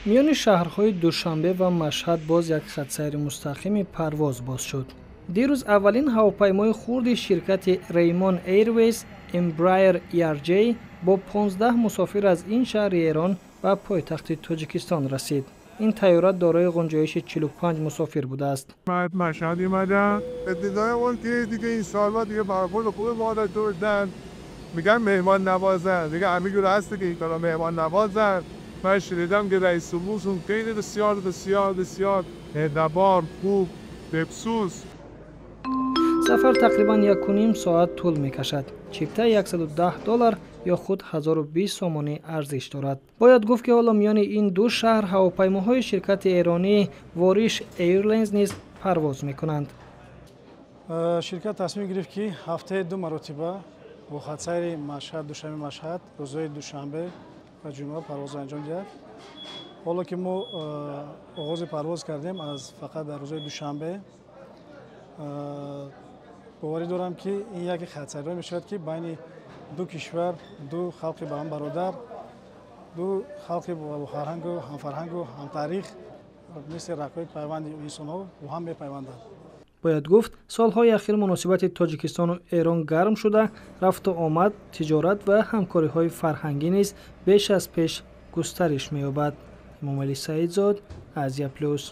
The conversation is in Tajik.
Миёни шаҳрҳои Душанбе ва Машҳад боз як хатсайри мустақими парвоз боз шуд. Дирӯз аввалин ҳавопаймои хурди ширкати Реймон Airways Embraer ERJ бо 15 мусофир аз ин шаҳри Эрон ба пойтахти Тоҷикистон расид. Ин тайёра дорои гунҷоиши 45 мусофир будааст. Машҳад омадам. ابتدای اون که دیگه این سال‌ها دیگه برخورد خوب ما داشتن، میگن مهمان نوازن دیگه، همه هست که این کارا مهمان نوازن. من شنیدم که رئیس جمهورشون خیلی بسیار بسیار بسیار مهربان، خوب، دلسوز. Сафар тақрибан 1,5 соат тӯл мекашад. Чипта 110 доллар ё худ 1020 сомонӣ арзиш дорад. Бояд гуфт, ки ҳоло миёни ин ду шаҳр ҳавопаймоҳои ширкати эронии Вориш Airlines низ парвоз мекунанд. Ширкат тасмим гирифт, ки ҳафтаи ду маротиба бо хатсайри Машҳад Душанбе Машҳад рӯзҳои душанбе ва ҷумъа парвоз анҷом диҳад. Ҳоло ки мо оғози парвоз кардем аз фақат дар рӯзҳои душанбе, боварӣ дорам, ки ин яке хатсайрҳое мешавад, ки байни ду кишвар, ду халқи ба ҳам бародар, ду халқи фарҳангу ҳамфарҳангу ҳамтаърих мисли рагҳои пайванди инсонҳо бо ҳам мепайвандад. Бояд гуфт, солҳои ахир муносибати Тоҷикистону Эрон гарм шуда, рафту омад, тиҷорат ва ҳамкориҳои фарҳангӣ низ беш аз пеш густариш меёбад. Эмомалӣ Саидзод, Азия Плюс.